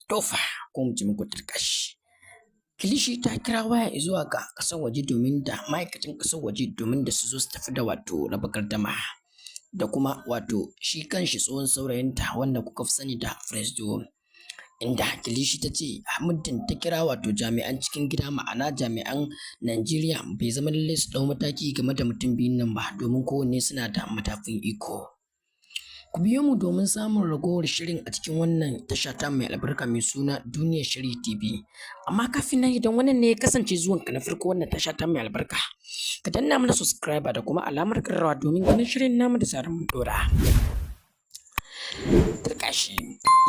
To fa, ko mu ce muku turƙashi. Kilishi ta kira waya zuwa ga ƙasar waje domin da ma'aikatan ƙasar waje domin da su zo su tafi da wato raba gardama da kuma wato shi kanshi tsohon saurayinta wanda kuka fi sani da Presdo. Inda Kilishi ta ce muddin ta kira wato jami'an cikin gida, ma'ana jami'an Najeriya, bai zama lallai su ɗau mataki game da mutum biyun nan ba, domin kowanne suna da matafin iko. Ku biyo mu domin samun ragowar shirin a cikin wannan tasha ta mai albarka mai suna Duniyar Shiri TV. Amma kafin nan, idan wannan ne ya kasance zuwanka na farko wannan tasha ta mai albarka, ka danna mana subscribe da kuma alamar ƙararrawa domin ganin shirin namu da zarar mun ɗora. Turƙashi.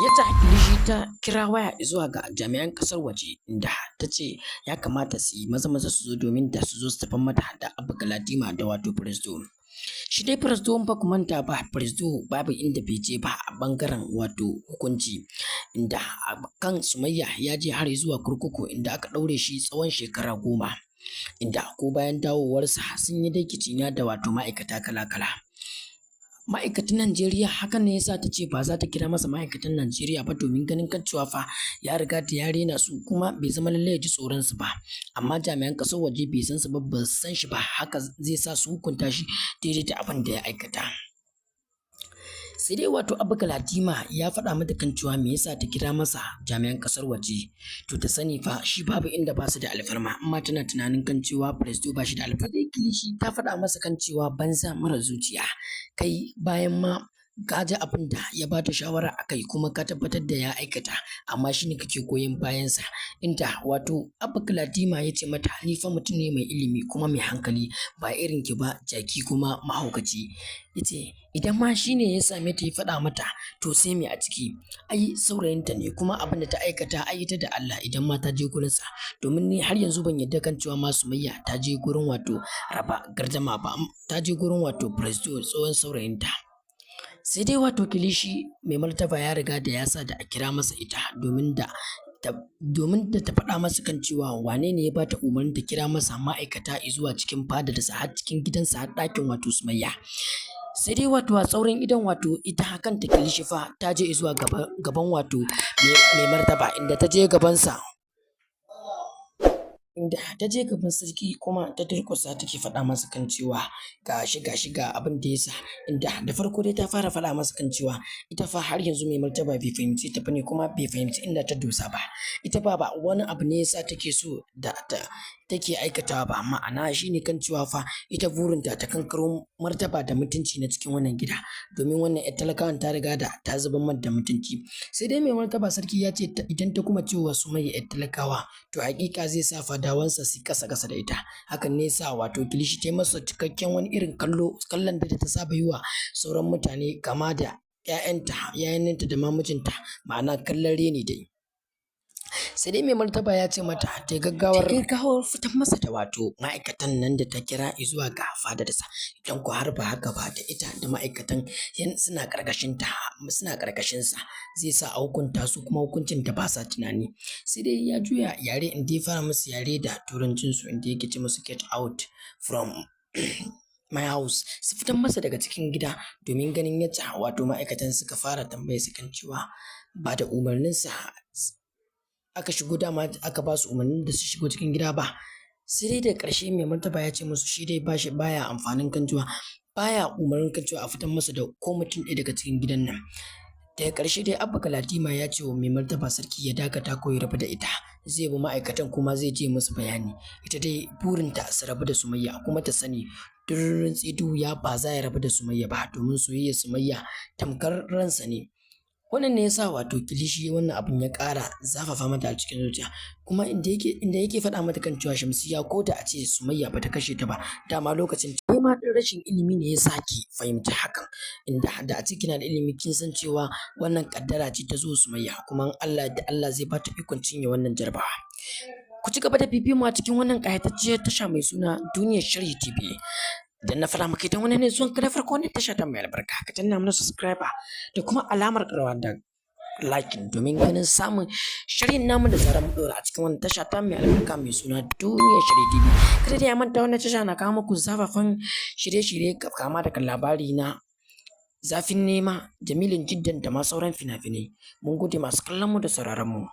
Yadda Kilishi ta kira waya zuwa ga jami'an ƙasar waje, inda ta ce ya kamata su yi maza-maza su zo domin da su zo su tafi mata da Abba Galadima da wato Presdo. Shi dai Presdo, ba ku manta ba, Presdo babu inda bai je ba a ɓangaren wato hukunci, inda kan Sumayya ya je har zuwa kurkuku, inda aka ɗaure shi tsawon shekara 10, inda ko bayan dawowarsa sun yi dai kiciniya da wato ma'aikata kala-kala. Ma'aikatan Najeriya, hakan ne yasa ta ce ba za ta kira masa ma'aikatan Najeriya ba, domin ganin kan cewa fa ya riga da ya rena su, kuma bai zama lallai ya ji tsoron su ba. Amma jami'an ƙasar waje bai san su ba, ba su san shi ba, haka zai sa su hukunta shi daidai da abin da ya aikata. Sai dai wato Abba Galadima ya faɗa mata kan cewa me yasa ta kira masa jami'an ƙasar waje, to ta sani fa shi babu inda ba su da alfarma, amma tana tunanin kan cewa Presdo ba shi da alfarma. Dai Kilishi ta faɗa masa kan cewa banza mara zuciya kai, bayan ma ka ji abin da ya ba ta shawara a kai kuma ka tabbatar da ya aikata, amma shi ne kake goyon bayansa. Inda wato Abba Galadima ya ce mata, ni fa mutum ne mai ilimi kuma mai hankali, ba irin ki ba, jaki kuma mahaukaci. Ya ce idan ma shi ne ya same ta ya faɗa mata, to sai me a ciki? Ai saurayinta ne, kuma abin da ta aikata ai ita da Allah, idan ma ta je gurinsa, domin ni har yanzu ban yarda kan cewa ma Sumayya ta je gurin wato raba gardama ba, ta je gurin wato Presdo, tsohon saurayinta. Sai dai wato Kilishi, mai martaba ya riga da ya sa da a kira masa ita domin da ta faɗa masa kan cewa wane ne ya bata umarnin ta kira masa ma'aikata zuwa cikin fadarsa, har cikin gidansa, har ɗakin wato Sumayya. Sai dai wato a tsaurin idon wato ita kanta Kilishi fa ta je zuwa gaban wato mai martaba, inda ta je gabansa, inda ta je gaban sarki kuma ta durƙusa take faɗa masa kan cewa gashi gashi ga abin da ya sa. Inda da farko dai ta fara faɗa masa kan cewa ita fa har yanzu mai martaba bai fahimci ta bane, kuma bai fahimci inda ta dosa ba. Ita ba wani abu ne yasa take so da ta take aikatawa ba, ma'ana shine kan cewa fa ita burinta ta kankaro martaba da mutunci na cikin wannan gida, domin wannan ƴar talakawan ta riga da ta zubar mata da mutunci. Sai dai mai martaba sarki ya ce idan ta kuma cewa Sumayya ƴar talakawa, to haƙiƙa zai sa fadawansa su kasa kasa da ita. Hakan ne yasa wato Kilishi ta yi masa cikakken wani irin kallo, kallon da ta saba yi wa sauran mutane kama da ‘ya'yanta, yayannenta da ma mijinta, ma'ana kallon reni dai. Sai dai mai martaba ya ce mata ta gaggawar fitar masa da wato ma'aikatan nan da ta kira zuwa ga fadarsa, idan ko har ba haka ba, da ita da ma'aikatan suna ƙarƙashin ta, suna ƙarƙashin sa, zai sa a hukunta su, kuma hukuncin da ba sa tunani. Sai dai ya juya yare, inda ya fara musu yare da turancin su, inda yake ce musu "Get out from my house", su fitar masa daga cikin gida, domin ganin yadda wato ma'aikatan suka fara tambayar su kan cewa ba da umarninsa aka shigo, dama aka ba su umarnin da su shigo cikin gida ba. Sai dai da ƙarshe mai martaba ya ce musu shi dai ba shi baya amfanin kan cewa baya umarnin kan cewa a fitar masa da ko mutum ɗaya daga cikin gidan nan. Daga ƙarshe dai Abba Galadima ya ce wa mai martaba sarki ya dakata ko ya rabu da ita, zai bi ma'aikatan kuma zai je musu bayani. Ita dai burinta su rabu da Sumayya, kuma ta sani duk rintsi ya ba za ya rabu da Sumayya ba, domin soyayyar Sumayya tamkar ransa ne. Wannan ne yasa wato Kilishi wannan abun ya ƙara zafafa mata a cikin zuciya, kuma inda yake faɗa mata kan cewa Shamsiyya, ko da a ce Sumayya bata kashe ta ba, dama lokacin ke ma ɗin rashin ilimi ne yasa ki fahimci hakan, inda da a ce kina da ilimi, kin san cewa wannan ƙaddara ce ta zo Sumayya, kuma Allah da Allah zai bata ikon cinye wannan jarabawa. Ku ci gaba da bibiyar mu a cikin wannan ƙayatacciyar tasha mai suna Duniyar Sharhi TV. Idan na faɗa maka, idan wannan ne zuwan ka na farko wannan tasha ta mai albarka, ka danna mana subscribe da kuma alamar ƙararrawa da liking domin ganin samun shirin namu da zarar mu ɗora a cikin wannan tasha ta mai albarka mai suna Duniyar Sharhi TV. Kada dai a manta, wannan tasha na kawo muku zafafan shirye-shirye kama daga labari na Zafin Nema, Jamilun Jiddan da ma sauran fina-finai. Mun gode masu kallon mu da sauraron mu.